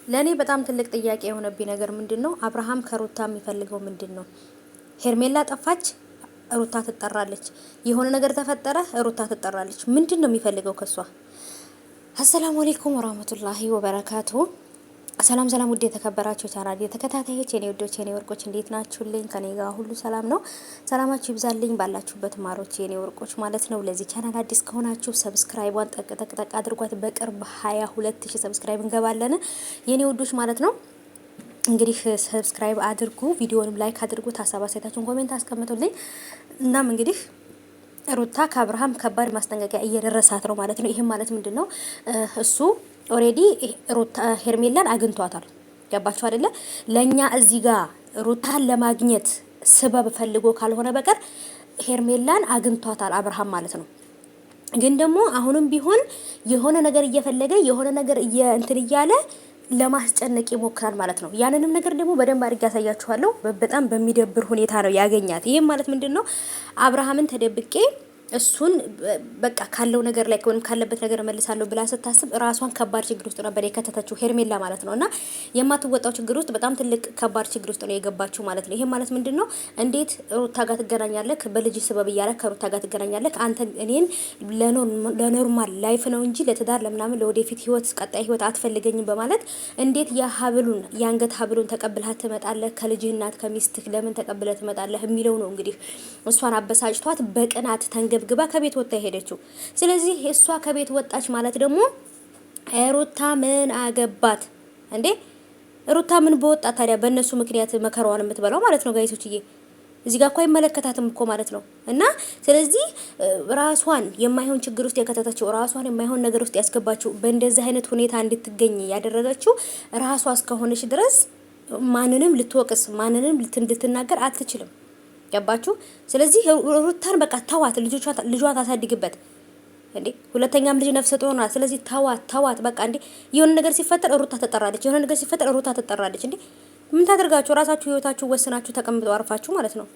ለእኔ በጣም ትልቅ ጥያቄ የሆነብኝ ነገር ምንድን ነው? አብርሃም ከሩታ የሚፈልገው ምንድን ነው? ሄርሜላ ጠፋች፣ ሩታ ትጠራለች። የሆነ ነገር ተፈጠረ፣ ሩታ ትጠራለች። ምንድን ነው የሚፈልገው ከሷ? አሰላሙ አለይኩም ወራህመቱላሂ ወበረካቱ። ሰላም ሰላም፣ ውድ የተከበራችሁ ቻናል የተከታታዮች የኔ ውዶች የኔ ወርቆች እንዴት ናችሁልኝ? ከኔ ጋር ሁሉ ሰላም ነው። ሰላማችሁ ይብዛልኝ ባላችሁበት ማሮች የኔ ወርቆች ማለት ነው። ለዚህ ቻናል አዲስ ከሆናችሁ subscribe ቧን ጠቅ ጠቅ ጠቅ አድርጓት። በቅርብ 22,000 subscribe እንገባለን የኔ ውዶች ማለት ነው። እንግዲህ subscribe አድርጉ፣ ቪዲዮንም like አድርጉት፣ ሀሳብ አስተያየታችሁን comment አስቀምጡልኝ። እናም እንግዲህ ሩታ ከአብርሃም ከባድ ማስጠንቀቂያ እየደረሳት ነው ማለት ነው። ይህም ማለት ምንድን ነው? እሱ already ሩታ ሄርሜላን አግኝቷታል። ገባችሁ አይደለ? ለእኛ እዚህ ጋር ሩታን ለማግኘት ስበብ ፈልጎ ካልሆነ በቀር ሄርሜላን አግኝቷታል አብርሃም ማለት ነው። ግን ደግሞ አሁንም ቢሆን የሆነ ነገር እየፈለገ የሆነ ነገር እንትን እያለ ለማስጨነቅ ይሞክራል ማለት ነው። ያንንም ነገር ደግሞ በደንብ አድርጌ ያሳያችኋለሁ። በጣም በሚደብር ሁኔታ ነው ያገኛት። ይህም ማለት ምንድን ነው? አብርሃምን ተደብቄ እሱን በቃ ካለው ነገር ላይ ወይም ካለበት ነገር እመልሳለሁ ብላ ስታስብ ራሷን ከባድ ችግር ውስጥ ነበር የከተተችው ሄርሜላ ማለት ነው። እና የማትወጣው ችግር ውስጥ በጣም ትልቅ ከባድ ችግር ውስጥ ነው የገባችው ማለት ነው። ይሄ ማለት ምንድን ነው? እንዴት ሩታ ጋር ትገናኛለህ? በልጅ ስበብ እያለ ከሩታ ጋር ትገናኛለህ? አንተ እኔን ለ normal life ነው እንጂ ለትዳር ለምናምን ለወደፊት ህይወት ቀጣይ ህይወት አትፈልገኝም በማለት እንዴት የሀብሉን የአንገት ሀብሉን ተቀብለህ ትመጣለህ? ከልጅህ እናት ከሚስትህ ለምን ተቀብለህ ትመጣለህ? የሚለው ነው እንግዲህ እሷን አበሳጭቷት በቅናት ተንገብግባ ከቤት ወጣ የሄደችው። ስለዚህ እሷ ከቤት ወጣች ማለት ደግሞ ሩታ ምን አገባት እንዴ? ሩታ ምን በወጣ ታዲያ? በእነሱ ምክንያት መከራዋን የምትበላው ማለት ነው guys ኦችዬ። እዚህ ጋር እኮ አይመለከታትም እኮ ማለት ነው። እና ስለዚህ ራሷን የማይሆን ችግር ውስጥ የከተተችው፣ ራሷን የማይሆን ነገር ውስጥ ያስገባችው፣ በእንደዚህ አይነት ሁኔታ እንድትገኝ ያደረገችው ራሷ እስከሆነች ድረስ ማንንም ልትወቅስ ማንንም ልትናገር አትችልም። ገባችሁ? ስለዚህ ሩታን በቃ ተዋት፣ ልጇን ታሳድግበት እንዴ። ሁለተኛም ልጅ ነፍሰ ጡር ናት። ስለዚህ ተዋት፣ ተዋት በቃ እንዴ። የሆነ ነገር ሲፈጠር ሩታ ትጠራለች፣ የሆነ ነገር ሲፈጠር ሩታ ትጠራለች። እንዴ ምን ታደርጋችሁ? ራሳችሁ ህይወታችሁ ወስናችሁ ተቀምጠው አርፋችሁ ማለት ነው።